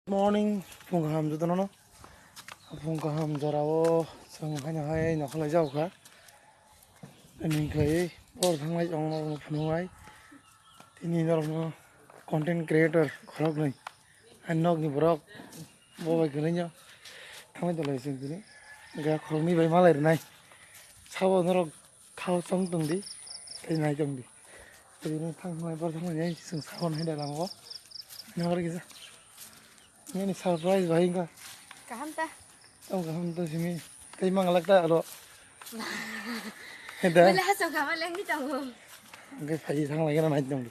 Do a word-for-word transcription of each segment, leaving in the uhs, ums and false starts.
Morning, phung kaham jotono no. Phung kaham jorao chwng haino hai nokholai jao kha. Ani khlai bor thanglai ong norokno phunuknai. Tini norokno content creator khoroknwi. Ani nokni borok bo bai kwrwino thangwi tonglaio chwng tini. Ga khoroknwi bai malai rwnai. Sabo norok Thao chong tong di, tei nai tong di. Tei nung thang thang bar thang nai chwng sabon hai da lango. Nang bar kisa. Nini surprise bai ka. Kaham ta. Tong kaham to simi. Tei mang lak ta alo. Heda. Bela so kaham leng ni tongo. Oke, phai thang lagi na nai tong di.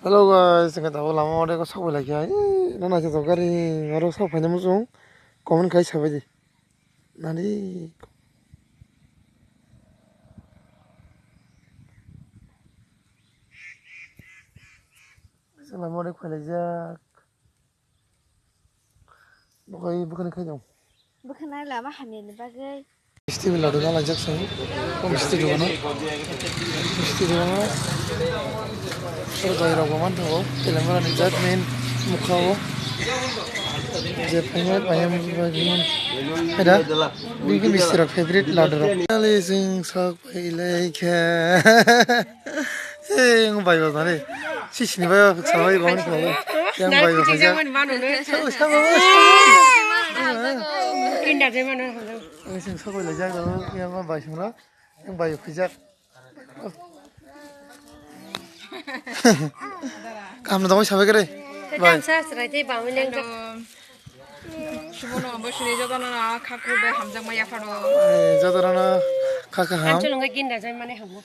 Hello guys, sengke tabo lama ore ko sok bai lagi ai. Na na sa gari aro sok phai na musung. Comment khai sabai di. Nani. Sala mori khwlaijak. Bukhai, bukhai khai dong. Bukhai lama hamya ni bagwi. Misti bila dona lajak song. Misti dona. Misti dona. Sir jai rok man thago. Telemara ni jat main mukha o. Je phaima phaima bagwi. Heda. Bini misti rok favorite laddu rok. Ale sing sak pai lai khe. Hey, ang bai ba mane. Si sini bai ba sa bai ba mane. Yang bai ba khaja. Sa sa ba. Kinda je mano. Ang sing sak pai lai jak. Yang bai sing ra. Yang bai ba khaja. Kaham no dongwi sabai kare. Bai. Kansa srai tei bangwi lengjak. Subono bo sini jotono na kha khulbe hamjakma yapharo. Eh, jotono kha kha ham. Anchal wngkha ginda jai mane hamo.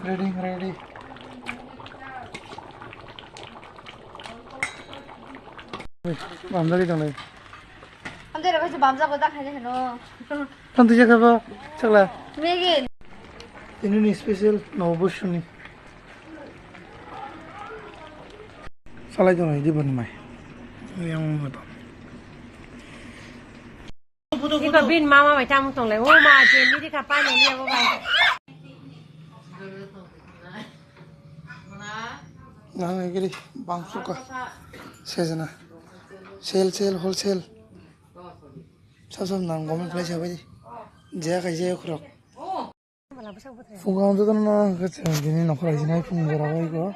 Ready, ready. Hamjagwi tonglai. Hamjagwi tonglai. Hamjagwi tonglai. Tang twi jakha ba chakla. Migin. Tini ni special nobo boshoni. Salai tonglai di boni mai. Yang mo to. Iko bin mama bai tamo tonglai. O ma je miri ka pa no ni abo bai. Nang agri bangsuka sejana sel sel wholesale sab sab nang gomel khlai sabai di je kaisa khorok. Phungo ang jotono no hwnkhe chwng tini nokhor hai sinai phung jora bai ko.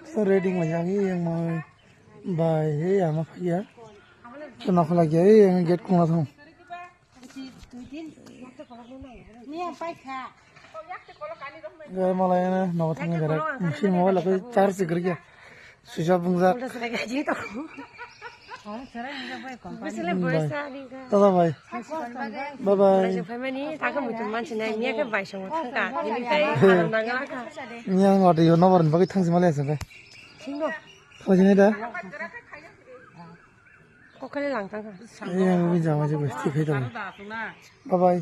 So ready wng laijak yang mai bai he ama phaiya. So nokhor laiya yang gate khungna thang. Gai malai na nogo thangwi direct. Machine mobile ko charge gri kya. Switch off wngjak. Tada bhai. Bye bye. Niya ngati yo nobar bagwi thangsi mali asa kai. Thangsi ne da. Kokale lang thangkha. Iya, wi jama je besti khai dong. Bye bye.